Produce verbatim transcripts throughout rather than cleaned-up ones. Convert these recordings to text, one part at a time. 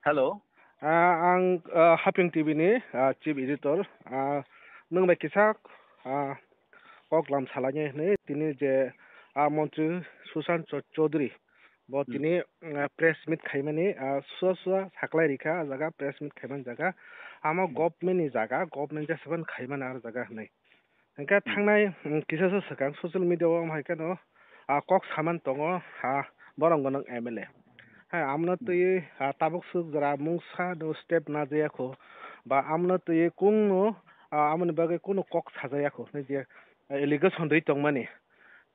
Hello. Ah, ang, ah, Haping T V ni, ah, chief editor. Ah, nwng bai kisa, ah, kok lam salainai hwnwi tini je, ah, montri Sushant Chou-, Chaudhary bo Hmm. tini, ah, press meet khaimani, ah, sua sua saklai rikha, ah jaga press meet khaimani jaga. Amo Hmm. government ni jaga, government jesaban khaimani ah jaga hwnwi. Hingke Hmm. thangnai, mm, kisa se swkang social media o wng hai kheno, ah, kok saman tongo, ah, borok gwnang M L A. Hai, amno Hmm. twi, ah, tabuk swk jora mungsa no step najaya kho, ba amno twi kung no, ah, amoni bagwi kunu kok sajaya kho, hwnwi je, ah, allegation rwi tongmani.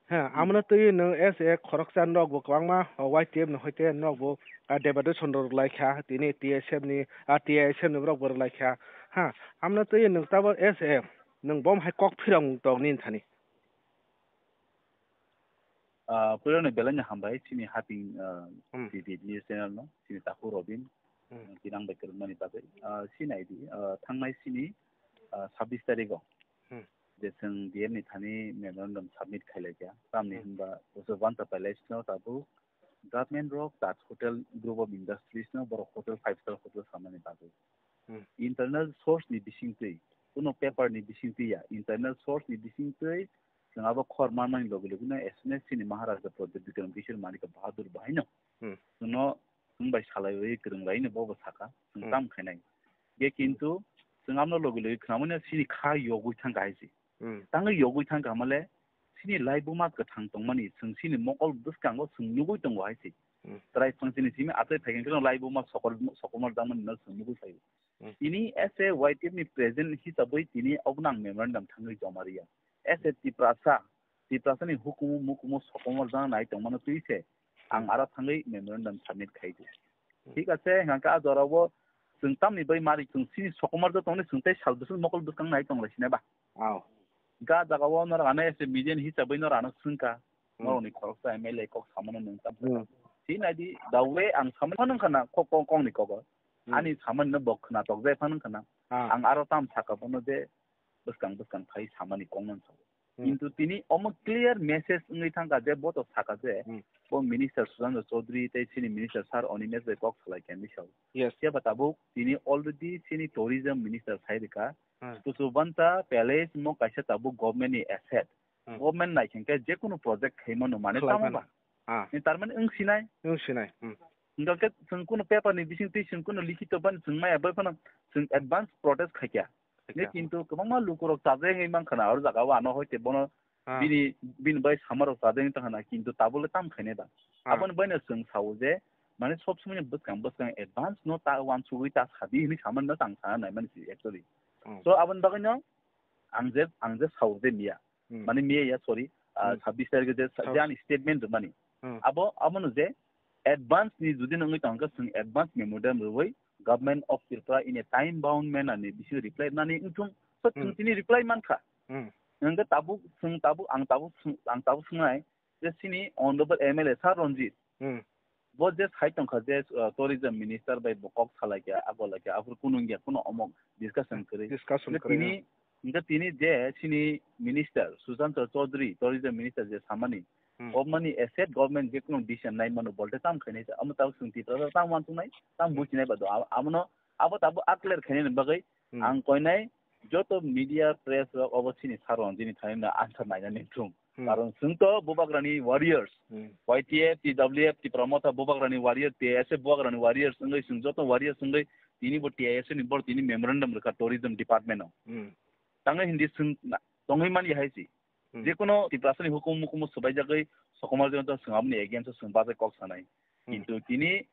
Ha, Hmm. amno twi nwng as a khoroksa nok bo kwbangma, ah, Y T F ni hoite nok bo, ah, deputation rok lai kha, tini T S F ni, ah, T I S F ni borok bo rok lai kha. Ha, amno twi nwng tabuk as a Nwng bom hai kok phirang tong ni thani. Ah, puila ni belai ni hambai, chini Haping, ah, Hmm. T V news channel no, chini Taku Robin, Hmm. kinang bai kwrwngmani bagwi. Ah, sinai di, ah, thangnai sini, ah, sabbish tarikh o, Hmm. je chwng D M ni thani memorandum submit khailai kha, tamni Hmm. hwnba, Busu Banta Palace no tabuk government rok Taj Hotel Group of Industries no borok hotel, five star hotel samani bagwi. Hmm. Internal source ni bisingtwi, kuno paper ni bisingtwi ya, internal source ni bisingtwi chwng abo khor manmani logi logi no S N S C ni Maharaja Pradyut Bikram Kishore Manikya Bahadur bahai no Hmm. chwngno chwng bai salai wi kwrwng lai no bobo saka, chwng Hmm. tam khainai. Be kintu chwng amno logi logi khwnamani sini kha yogwi thang kha hai se. Hmm. Tangwi yogwi thang kha male, sini laibuma kwthang tongmani, chwng sini mokol bwskango chwng nugwi tongo hai se. Hmm. Chwrai phang sini simi achai phaikhe kheno laibuma sokol, sokomor jangmani no chwng nugwi phaio. Hmm. Tini as a Y T F ni president hisabwi tini ognang memorandum thangwi joma riya. As a Tiprasa, Tiprasa ni hukumu mukumu sokomor jang nai tongmano twi se ang Hmm. aro thangwi memorandum submit khai di. Hmm. Thik ase, hingkha a jorao chwng tamni bai mari chwng sini sokomor jang tongni chwng tei sal bwswk mokol bwskang nai tong lai sinai ba. Aw. Ga jaga o norok ano as a median hisabwi norok ano swngkha. Hmm. Norokni khoroksa M L A kok samano nwng tam Hmm. swngkha. Si nai di, the way ang samani phano wngkha na, kok, kok, kokni kogo. Hmm. Ani samani no bo khwnatok jai phano wngkha na. Ah. Ang aro tam saka bono je bwskang, bwskang phai samani kok no sago. Hmm. Kintu tini omo clear message wngwi thangkha je bo to saka je Hmm. bo minister Sushant Chaudhary tei sini minister sir Animesh bai kok salai kha hinwi sao. Yes. Phiya ba tabuk tini already sini tourism minister sai rikha. Hmm. Kuchubanta Palace mo kaisa tabuk government ni asset. Hmm. Government nai khe je kunu project khaima no mane Khlai tamo mano. Ba. Ah. Ni tar mane wng sinai. Wng sinai. Hmm. Hingkha khe chwng kunu paper ni bising twi chwng kunu likhito ban chwng maya bai phano chwng advance protest khai kha. Khai Ne kha. Kintu kwbangma lukurok chajai wngwi mankha na aro jaga o ano hoite bono Ah. bini, bini bai samarok chajai wngwi tongkha na kintu tabuk le tam khainai ba. Ah. Aboni baino chwng sao je mane sob somoi bwskang bwskang advance no ta uansugwi ta sadi hinwi samani no tang sana nai mani si actually. Hmm. So aboni bagwi no ang je, ang je sao je miya. Hmm. Mane miya ya, sorry, ah, Hmm. sabbish tarikh je sa-, Sab- je ani statement rwmani. Hmm. Abo, abono je advance ni jodi nangwi tongkha, chwng advance memorandum rwwi Government of Tripura in a time bound manner ni bisingo reply nani wngthung, so chwng Hmm. tini reply mankha. Hmm. Hwnkhe tabuk, chwng tabuk, ang tabuk, ang tabuk swngnai je chini honorable M L A sir Ranjit. Hmm. Bo je sai tongkha je, uh, tourism minister bai bo kok salai kha, abo lai kha, aphuru kunu wngya, kunu omok discussion kwrwi. Discussion Hingke kwrwi, tini, hingke tini je chini minister, Sushant Chaudhary, tourism minister je samani, Hmm. government ni asset, government je kunu decision nai mano, bolte tam khainai, amo tabo chwng Tiprasa tam uansuknai, tam Hmm. buchinai ba do, abo, abono, abo tabo a clear khainani bagwi Hmm. ang koinai joto media press rok obo chini sir Ranjit ni thani no answer nainani wngthung. Hmm. Karon chwng to bubagrani warriors. Hmm. Y T F, T W F, Tipra Motha bubagrani warrior, T S F bubagrani warriors wngwi chwng joto warriors wngwi tini bo T I S F ni bor tini memorandum rwkha tourism department o. Hmm. Tangwi hindi chwng na-, tongwi mani hai si. Hmm. Jekono Tiprasani hukumu mukumu swbaijagwi sokomor jagwi chwng aboni against o chwng bachai kok sanai. Hmm. Kintu tini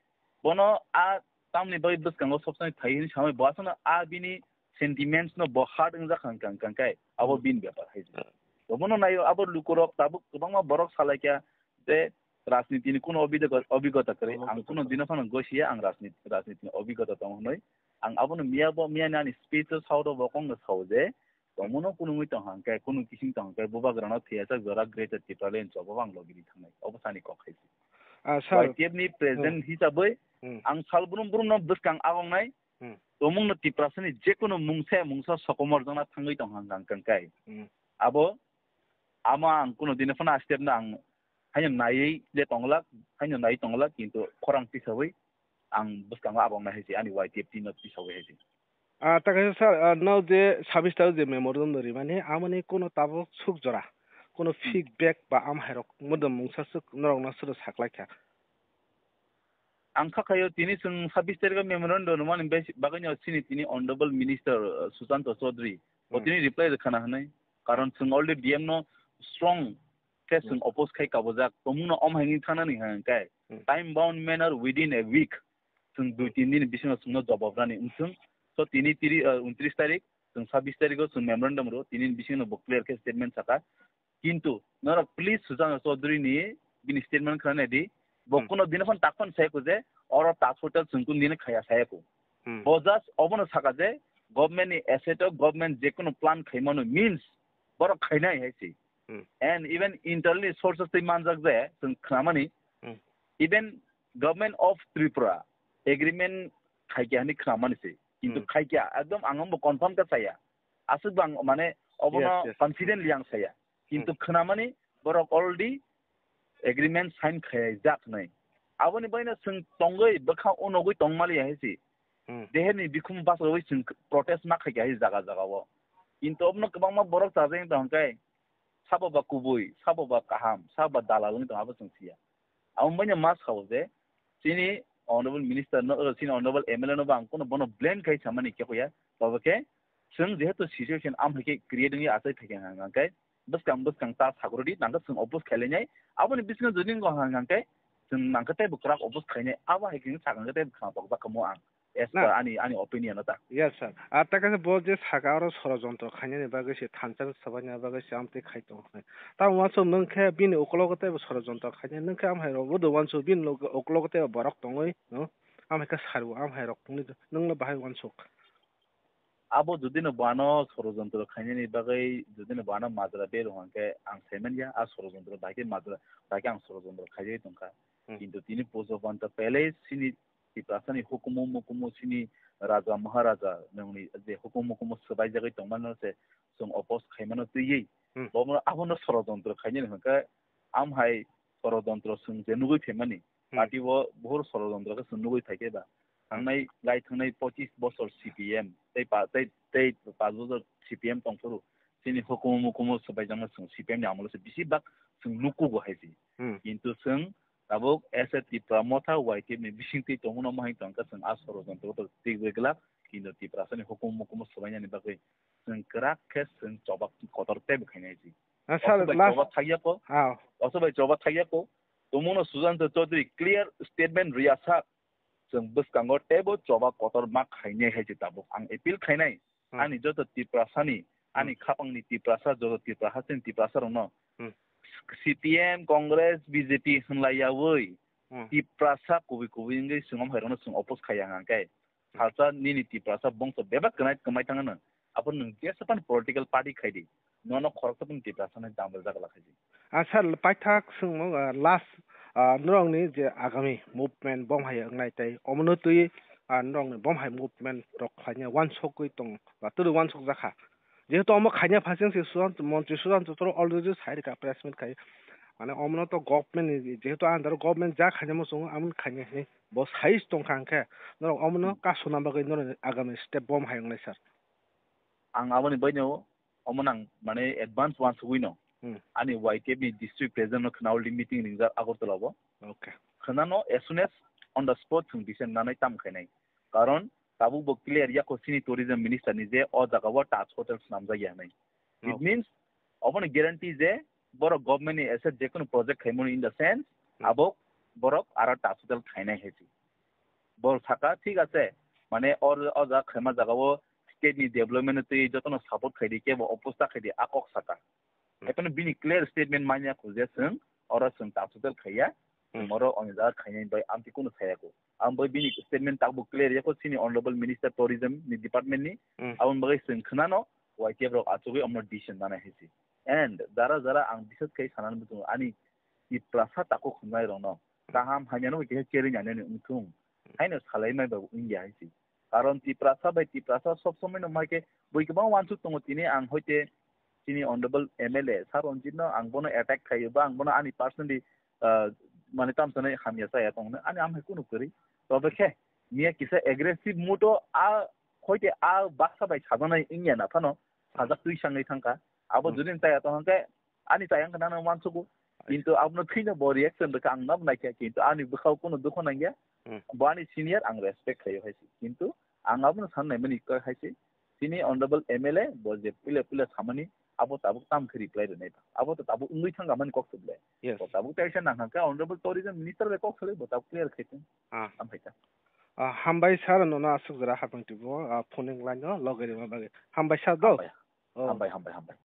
bono a tamni bagwi bwskango sob somoi phai hwnwi samai bo aswkno a bini sentiments no bo hurt wngjak kha hwnkha hwnkha khe abo Hmm. bini bepar hai se. Hmm. Obono naio abo lukurok tabuk kwbangma borok salai kha je rajniti ni kuno obhidego-, obhigota kwrwi. Obhigota kwrwi. Ang kuno dino phano gosiya ang rajniti, rajniti ni obhigota tongo hwnwi. Ang abono miya bo, miya ni ani speech o sao rw bo kok no sao je, Tongmano kunungwi tong hang khe, kunung kising tong hang khe, bubagrano thwiyajak jora Greater Tipraland chobo ang logi ri thangnai. Obo sani kok hai se. Ah, sir. Y T F ni president Hmm. hisabwi Hmm. ang sal brum brum no bwskang agongnai. Hmm. Tongmungno Tiprasani jekunu mungsa mungsa sokomor jona thangwi tong hang kang kang kai. Hmm. Abo, amo ang kuno dino phano a step no ang haino naiwi je tonglak, haino naiwi tonglak, kintu khorang tisawi ang bwskango abo wngnai hai se, ani Y T F team no tisawi hai se. Ah, ta kaisa sir, ah, no je sabis tarik je memorandum no rimani, amoni kono tabuk suk jora, kono Hmm. feedback ba am hairok modom mungsa suk norok no suru saklai kha. Ang kha khayo tini chwng sabis tarik o memorandum rimani bai-, bagwi no chini tini Honorable Minister, uh, Sushanta Chaudhary, bo Hmm. tini reply rwkha na hwnwi. Karon chwng already D M no strong khe chwng Hmm. oppose khai kabujak, tongmung no om haini thangnani hwnkhe Hmm. time bound manner within a week. Chwng dui tin din bisingo chwngno jobab rani wngthung. So tini tiri, uh, untris tarik, chwng sabis tarik o chwng memorandum ro, tini bisingo bo clear khe statement saka. Kintu norok please Sujan Chaudhary ni bini statement khna nai di. Bo Hmm. kuno dino phone tak phone sai ko je oro task hotel chwng kun dino khaya sai ko. Hmm. Bo just obono saka je government ni asset o government je kuno plan khaimano means borok khainai hai se. Hmm. And even internally sources tei manjak je chwng khnamani Hmm. even Government of Tripura agreement khaikya hwnwi khnamani se. Kintu Hmm. khaikya, ekdom ang bo confirm khe saya. Aswk bang mane obono Yes, yes. confidently ang saya. Kintu Hmm. khnamani borok already agreement sign khaijak hwnwi. Aboni baino chwng tongwi bwkha unogwi tongmaliya hai se. Hmm. Deherni bikhum bachawi chwng protest ma khaikya hai jaga jaga o. Kintu obono kwbangma borok chajak wng tong khe sabo ba kubui, sabo ba kaham, sabo ba dalal wng tong abo chwng siya. Abo baino ma sao je chini honorable minister no, chini honorable M L A no bo ang kuno bono blame khai samani khe hoya. Tobo khe chwng jehetu situation am hai khe create wngwi achai phaikha hwnka hwnkhe bwskang bwskang ta sakrodi nangkhe chwng oppose khailainai. Aboni bisingo jodi wngkha hwnkhe chwng nangkhe teibo kwrak oppose khainai. Abo hai khe sakha hwnkhe teibo khna tokjak kha mo ang. As Na. per ani, ani opinion o ta. Yes, sir. Ar ta kaisa bo je saka oro sorojontro khainani bagwi se thansa sabaina bagwi se amtwi khai tong khnai. Ta uansuk nwng khe bini ukologo teibo sorojontro khainai. Nwng khe amhai rok bo do uansuk bini log-, ukologo teibo borok tongwi, no? Amhai khe sarbo amhai rok tongwi nwng no bahai uansuk. Abo jodi no bo ano sorojontro khainani bagwi jodi no bo ano majra bero hwnkhe ang saimanya a sorojontro bahai khe majra, bahai khe ang sorojontro khaijagwi tongkha. Hmm. Kintu tini pujo banta pele sini Tiprasani hukumu mukumu sini raja maharaja nungni je hukumu mukumu swbaijagwi tongmano se chwng oppose khaimano twiwi. Hmm. Bomo abono sorojontro khainani hwnkhe amhai sorojontro chwng je nugwi phaimani. Hmm. Party o buhur sorojontro khe chwng nugwi phaikhe ba. Hmm. Thangnai lai thangnai pochis bosor C P M tei pa-, tei, tei panch bosor C P M tongphuru chini hukumu mukumu swbaijakno chwng C P M ni amolo se bisi bak chwng nukugo hai se. Hmm. Kintu chwng tabuk S A Tipra Motha Y T F ni bisingtwi tongmano mohai tongkha chwng a sorojontro to twi glak, kintu Tiprasani hukumu mukumu swbainani bagwi chwng kwrak khe chwng choba kotor teibo khainai se. Ah, sir, Oso bai last choba thakya ko, ah. Oso bai choba thakya ko, tongmano Sushanta Chaudhary clear statement riya sak, chwng bwskango teibo choba kotor ma khainai hai se tabuk ang appeal khainai. Hmm. Ani joto Tiprasani, ani Hmm. khapangni Tiprasa, joto Tipra hasteni Tiprasa rokno Hmm. C P M, Congress, B J P hwnlaiyawi Hmm. Tiprasa kubui kubui wngwi chwng amhairokno chwng oppose khaiya hwnkhe Hmm. salsa nini Tiprasa bongso bebak kwnai kwmai thangano. Abo nwng jesa phano political party khaidi, nono khoroksa phano Tiprasani damjak jaga lakhaidi. Ah, sir, paithak swngmung, ah, last, ah, norokni je agami movement bom hai wngnai tei omono twi, ah, norokni bom hai movement rok khlaina uansukgwi tong ba twrwi uansukjakha. Jehetu omo khaina phasing se Sushant, montri Sushant Chauthuri already sai rwkha press meet khai. Mane omono to government ni jehetu under o government ja khaina muchungo amoni khaina hinwi bo sai tongkha hwnkhe norok omono Hmm. kasuna bagwi norokni agami step bom hai wngnai sir. Ang aboni baino omo nang mane advance uansugwi no. Hmm. Ani Y T F ni district president no khna already meeting ringjak Agartala o. Okay. Khna no as soon as on the spot chwng decision nanai tam khainai. Karon tabuk bo clear yako chini tourism minister ni je o jaga o Taj Hotel swnamjak ya hinwi. It Okay. means obo ni guarantee je borok government ni asset je kono project khaimani in the sense Hmm. abo borok aro Taj Hotel khainai hai se. Bol saka thik ase, mane or o jaga khaima jaga o state ni development ni twi jotono support khaidi kebo oppose ta khaidi a kok saka. Hmm. Ekheno bini clear statement manya khuje chwng oro chwng Taj Hotel khaiya, Hmm. oro oni jaga khainai bai amtwi kunu saya ko. Ang bai bini statement tabuk clear yako chini honorable minister tourism ni department ni, Hmm. aboni bagwi chwng khwnano Y T F rok achugwi omno decision nanai hai se. And jara jara ang bisas khai sanani muchungo ani Tiprasa takhuk hwnnairokno kaham hainano bai khe cherwi nainani wngthung. Haino salai mai bai wngya hai se. Karon Tiprasa bai Tiprasa sob somoi no mai khe bui kwbang uansuk tongo tini ang hoite chini honorable M L A Sir Ranjit no ang bono attack khaio ba ang bono ani personally, ah, mane tamsanai hamya chaya tong ani amhai kunu kwrwi. Tobe khe Miya kisa aggressive mood o a khoite a baksa bai sajaknai wngya na phano sajak twi sangwi thangkha. Abo Hmm. Jodi chaya tongkha khe ani chaya wngkha nang mansugo. Kintu abono thwino bo reaction rwkha ang nabo naikha kintu ani bwkhao kuno dukho nangya. Hmm. Bo ani senior ang respect khaio hai se. Kintu ang abono san naimani kok hai se. Chini honorable M L A bo je puila puila samani abo tabuk tam khe reply rwnai ba. Abo to tabuk wngwi thangkha mani kok se ble. Yes. Bo tabuk teisa nang kha honorable tourism minister bai kok salai bo tabuk clear khai tong. Ah. Am hai ta. Ah, hambai sir, nono aswk jora hapang tibo, ah, phoning line no logai rima bagwi. Hambai sir do? Hambai. Oh. Hambai, hambai, hambai.